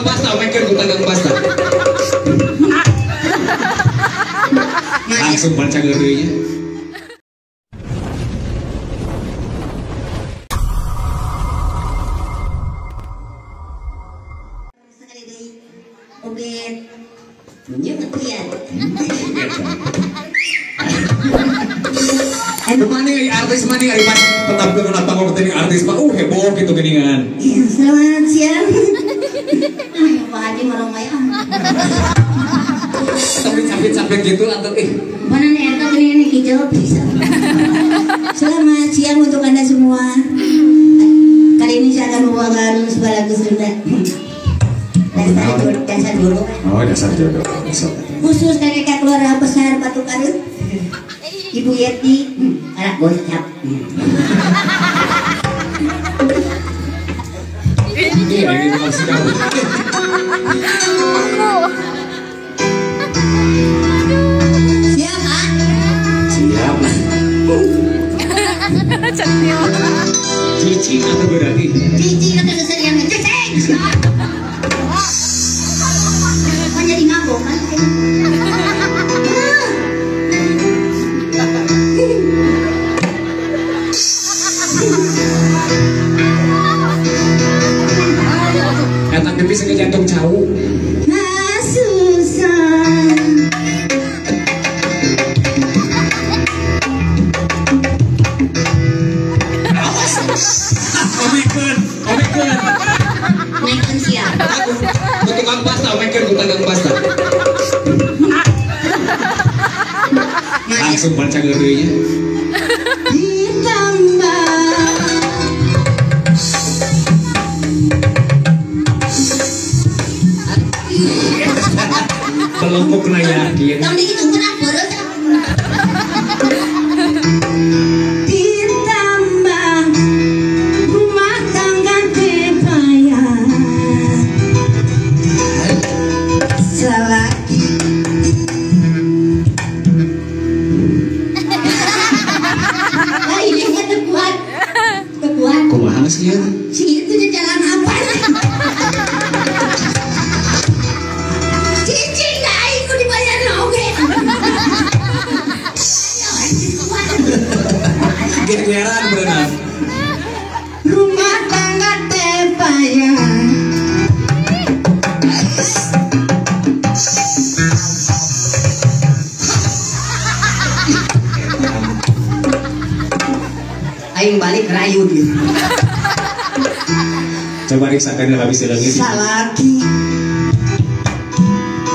pasta, omekeun ku tukang pasta. Langsung baca geureunya. Sekali deui. Oge. Nyeutian. Mana artis mana ari pas tetap ke panggung teh artis mah heboh gitu geuningan. Selamat siang. Pak Haji maromai ah. Tapi capek-capek gitu atau Mana nih eta geuningan hijau bisa. Selamat siang untuk Anda semua. Kali ini saya akan membawakan sebuah lagu Sunda. Dasar jodoh. Oh, dasar jodoh. Khusus kakek keluarga besar Batu Karut. Ibu Yeti, anak gocap. Ini masih kamu. Siap, ah? Siap. Cici atau berarti? Cici atau seserian cici. Kan jadi mabok kan? Kata pipi segi jantung cau. Nah, susah. Omekeun, omekeun. Naikkeun sia. Ku tukang pasta, omekeun ku tukang pasta. Langsung baca geureunya. Ditambah kelompok kena yakin. Tong dihitung kenapa boros. Ditambah rumah tangga dibayar. Selagi ini mah teu kuat. Teu kuat. Kumaha sih ya? Si itu jalan apa? Gegeran berenang. Rumah tangga tepaya. Aing balik rayu dia. Coba riksakan habis lagi. Salaki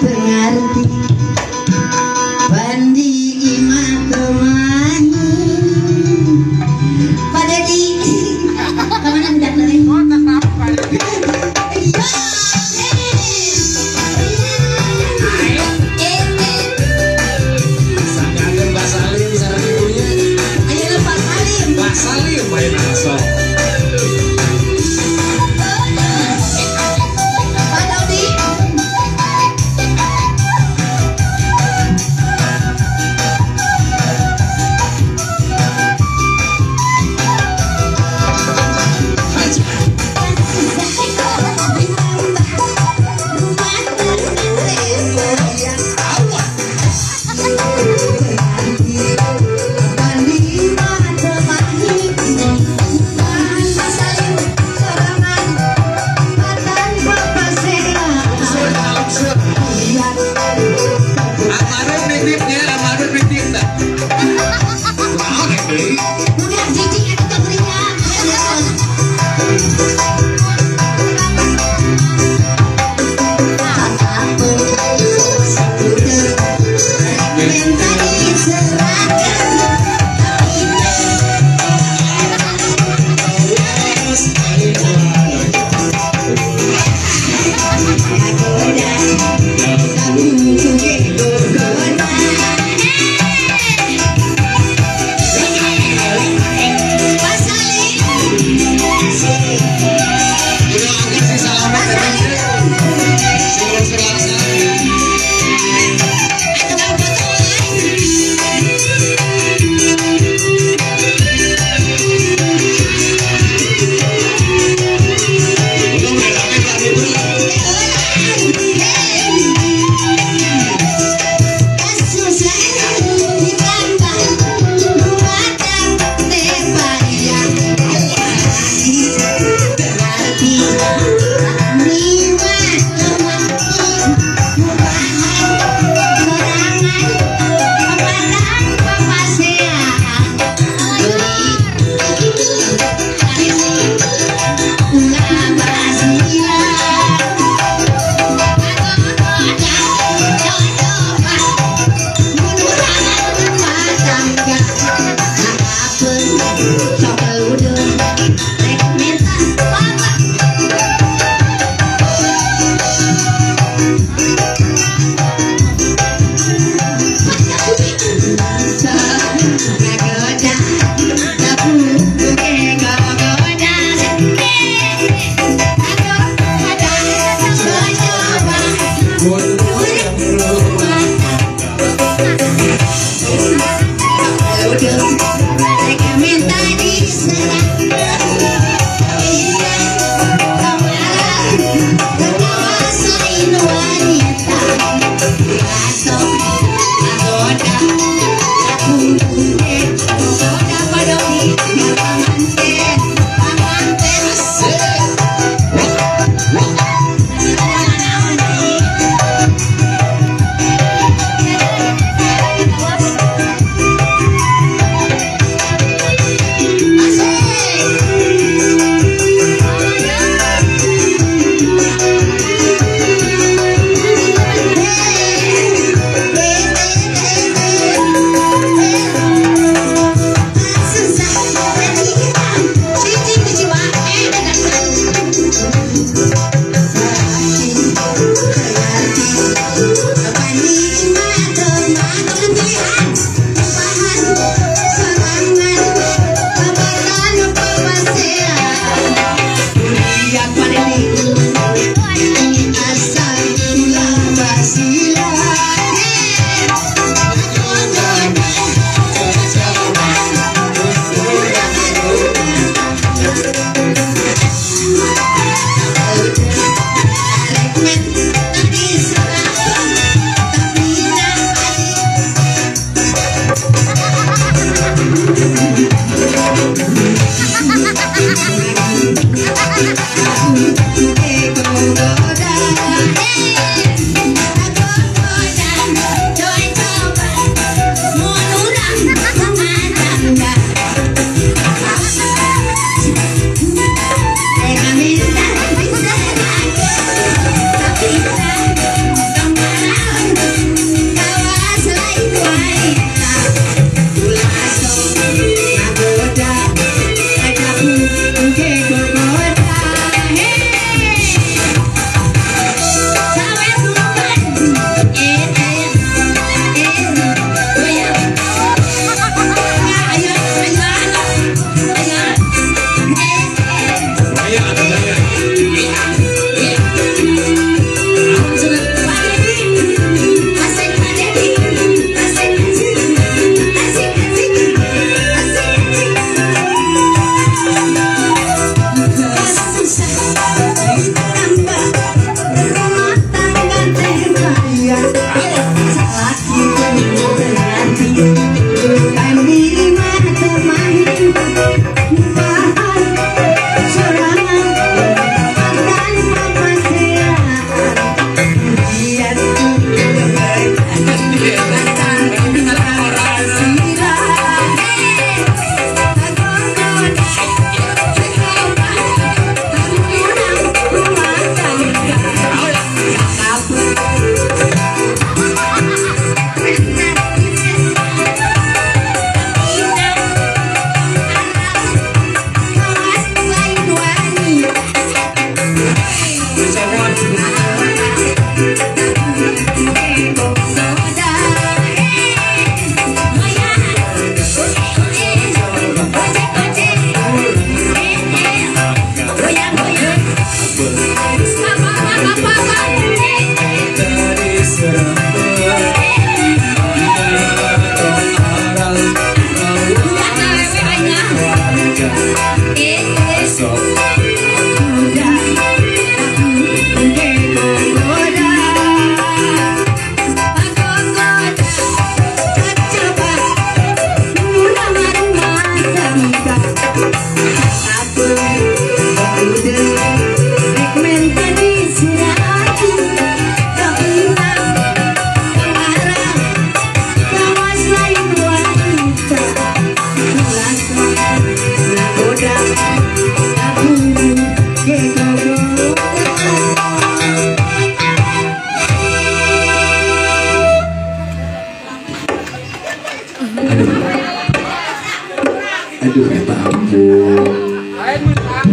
pengerti bandi imah temani. Pak Dedi, kemana budak tadi? Sangkakeun Pak Salim sareng ibunya. Ayo Pak Salim. Pak Salim bae langsung. Pak Daudi. Thank you.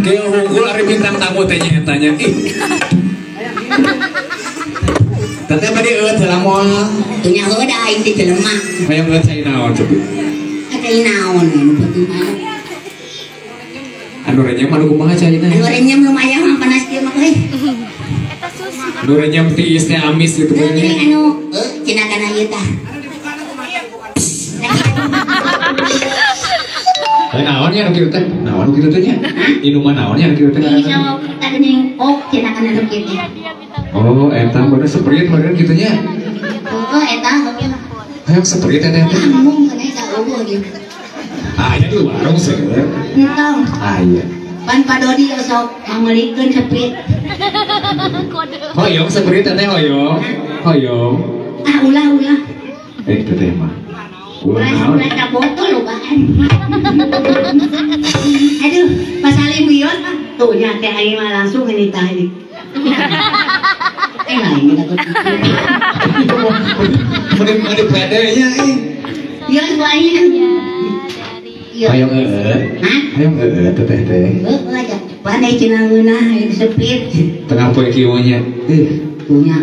Kieu hungkul ari bintang tamu teh nya eta nya. Ih. Teteh bade eueuh heula moal. Teu nyaho da aing teh jelema. Hayang eueuh cai naon cobi? Cai naon nu penting mah. Anu renyam anu kumaha caina? Anu renyam lumayan mah panas kieu mah euy. Eta susu. Anu renyam tiis teh amis gitu kan. Anu cenah kana ieu tah. Naon nya anu kieu teh? Naon anu kieu teh nya? Inuman naon nya anu kieu teh? Ieu tadi kok cenah kana anu kieu teh. Oh, eta bener Sprite bener kitu nya. Heeh, eta. Hayang Sprite eta teh. Embung kana eta eueuh gitu. Ah, nya di warung sih. Entong. Ah, iya. Pan Pak Dodi sok ngameulikeun Sprite. Hoyong Sprite teh hoyong. Hoyong. Ah, ulah-ulah. Eh, teteh mah. Ulah naon? Ulah ka botol lobaan. Aduh, Pak Salim wios mah. Tuh nya teh aing mah langsung ini tah ini. Eh, lain takut. Meni pede nya ih. Wios ku aing. Hayang eueuh. Hah? Hayang eueuh teteh teh. Heueuh aja. Pandai cenah ngeunah hayang Sprite. Tengah poe kieu nya. Punya.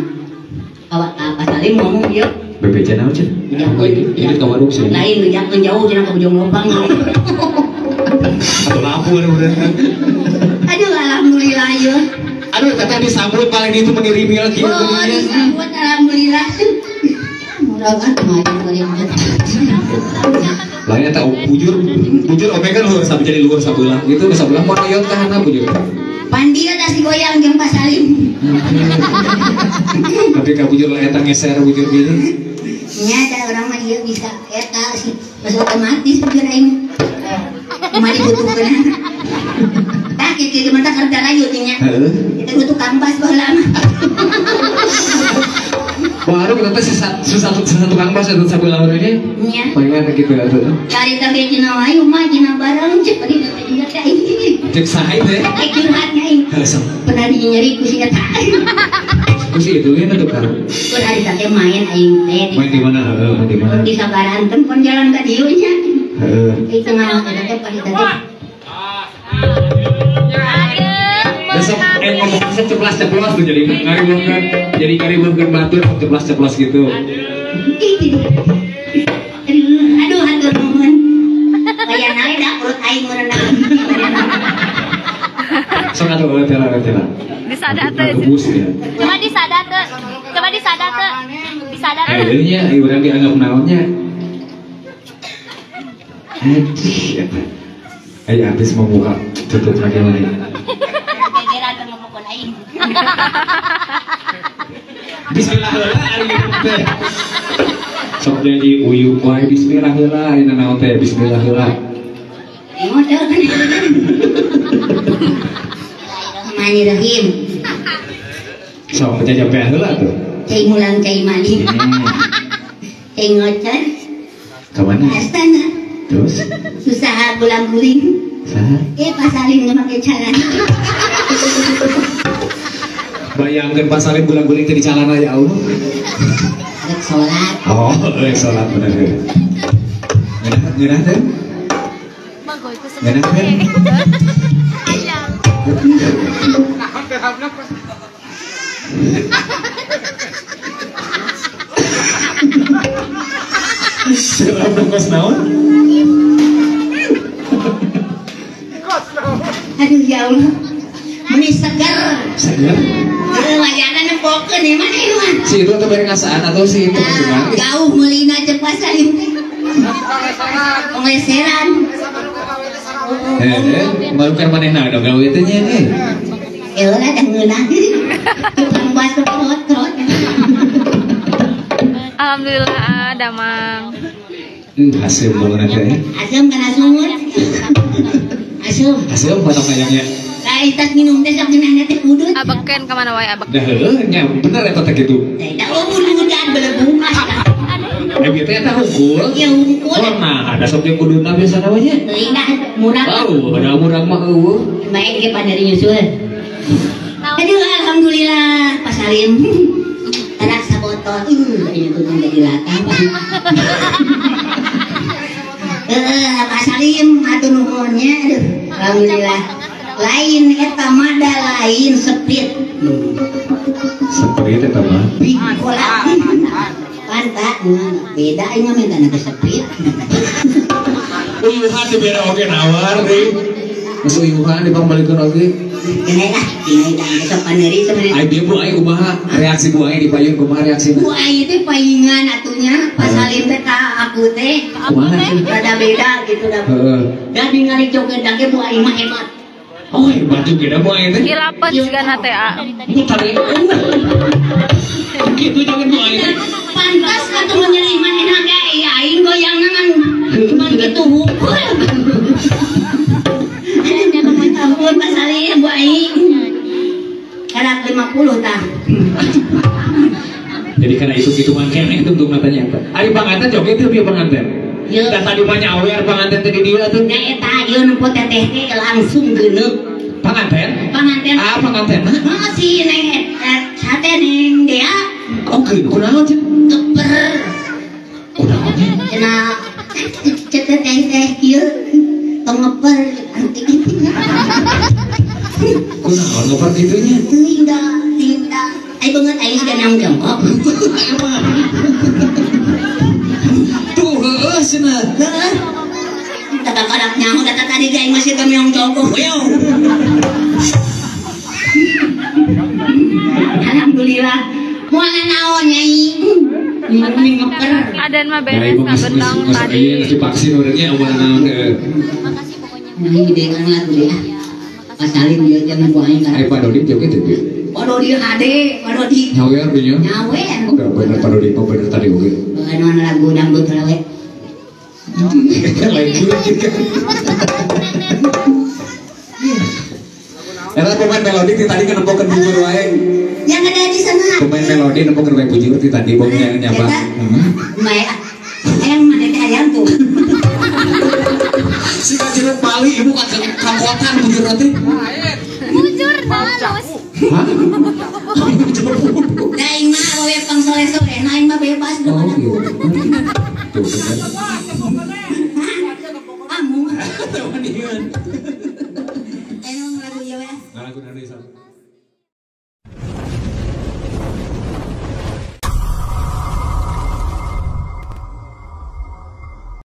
Awak Pak Salim ngomong ieu. BPJ naon cenah? Ini ka warung sih. Lain ngejakeun jauh cenah ka Bojong Lobang. Atuh lampu udah. Aduh alhamdulillah ieu. Aduh teteh disambut paling itu meni rimil kieu. Oh, disambut alhamdulillah. Murah kan mah. Lainnya tak bujur ome kan luhur sampai jadi luhur sabelah gitu sabelah mau noyot ka hana bujur. Pandia nasi goyang jeung Pak Salim. Tapi ka bujur lah eta ngeser bujur gini. Nya ada orang mah ieu bisa eta sih masuk otomatis bujur aing. Kumaha dibutuhkeun. Tah kieu mah tah kerja layu teh nya. Heeh. Eta tukang bas baheula mah. Baru kita teh susah tukang bas eta sabelah urang nya. Nya. Palingan kitu atuh. Cari teh cenah wae mah cenah bareng ceuk tadi juga teh aing. Cek saha teh? Eh curhat nya aing. Pernah dinyeri ku si eta. Ku si itu nya tukang. Kun ari teh main aing teh. Main di mana? Heeh, main di mana? Di Sabaranten pon jalan ka dieu nya. Heeh. Di tengah eta teh padi teh. Besok ngomong ceplas-ceplos tuh jadi ngariweuhkeun batur ceplas-ceplos gitu. Aduh hatur nuhun. Wayana we da perut aing merenang. Sok atuh tela. Disada teh. Coba disada teh. Coba disada teh. Disada teh. Eh nya ieu urang dianggap naon nya? Aduh eta. Aya artis mau buka tutup lagi lain. Bismillah heula ari teh. Sok jadi uyup wae bismillah heula ayeuna naon teh bismillah heula. Bismillahirrahmanirrahim. Sok jajapea heula tuh. Cai mulang cai mali. Cai ngocor. Ka mana? Astana. Terus? Susah gulang-guling. Saha? Pak Salim nggak pakai celana. Bayangkan Pak Salim gulang-guling teh di celana ya Allah. Rek salat. Oh, rek salat bener. Ngeunah teh? Ngeunah teh? Siapa kos naon? Aduh ya Allah. Meni seger. Seger? Wayana nempokeun ya mana ieu mah. Si itu atau bareng ngasaan atau si itu gimana? Jauh meulina ceuk Pak Salim teh. Pengleseran. Baru kan manehna dong gawe teh nya eh. Eueuh da ngeunah. Tukang bas trot-trot. Alhamdulillah damang. Haseum banget teh. Haseum kana sumur. Haseum. Haseum potong ayamnya. Lah minum teh sok geunahna teh udut. Abeken ka mana wae abeken. Dah heueuh nya bener eta teh kitu. Teh da udut-udutan belebung ah. Eh bieu teh eta hungkul. Iya hungkul. Oh, nah ada sok jeung kuduna biasana we nya. Teuing dah murah. Bau, ada murah mah eueuh. Baik ge padari nyusul. Aduh alhamdulillah Pak Salim. Tarak sabotol. Ini tuh jadi latah. Pak Salim hatur nuhun nya. Aduh alhamdulillah. Lain eta mah da lain sepit. Sepit eta mah. Big cola. Pantat beda aing mah minta ke sepit. Uyuhan dibere oge nawar deui. Geus uyuhan dipangbalikeun oge. Cenah lah, cenah da sok paneuri sebenarnya. Ai bieu bu aing kumaha? Reaksi bu aing di payun kumaha reaksina? Bu aing teh paingan atunya, pas salim teh ka aku teh. Kumaha? Rada beda gitu dah. Heeh. Da ningali joget ge bu aing mah hebat. Oh hebat juga dah bu aing teh. Kilapeun sigana teh a. Mutar gitu joget bu aing teh. Pantas atuh mun nyeri manehna ge aing goyangna ngan cuman kitu hukul. Ampun Pak Salim bu aing. Karak 50 tah. Jadi karena itu hitungan keneh tungtung natanya eta. Ari panganten joget teu bieu panganten. Ieu da tadi mah nyawer panganten teh di dieu atuh. Nya eta ieu nempo teteh teh langsung geuneuk. Panganten? Panganten. Ah panganten. Heeh si neng sate neng Dea. Oh geuneuk kunaon cenah? Keper. Kunaon nya? Cenah cek teteh teh kieu tong ngeper kunaon ngeper kitu nya? Teuing da, teuing da. Ai beungeut aing siga naung jongkok. Tuh heueuh cenah. Heeh. Takadak nyaho da tadi ge aing masih ka meong jongkok. Alhamdulillah. Moal naon nyai. Mending ngeper. Adan mah beres ngabetang tadi. Iya, geus divaksin urangnya moal naon heueuh. Makasih pokoknya. Nah, gede kan lagu deh. Pak Salim dia jangan bu aing kan. Ai Pak Dodi joget teh bieu. Pak Dodi hade, Pak Dodi. Nyawer dinya. Nyawer. Udah bener Pak Dodi, oh bener tadi oge. Anu lagu dangdut heula we. Lain juga gitu. Eta pemain melodi ti tadi nempokeun bujur wae. Yang ada di sana. Pemain melodi nempokeun wae bujur ti tadi bong yang nyapa. Heeh. Hayang mana teh hayang tuh. Siga jeruk Bali ibu ka kangkotan bujur teh. Bujur halus. Hah? Da aing mah awewe pangsoleh-soleh, aing mah bebas Oh gitu. Tuh bener. Amu. Teu mendingan. Emang lagu ieu we. Lagu naon deui?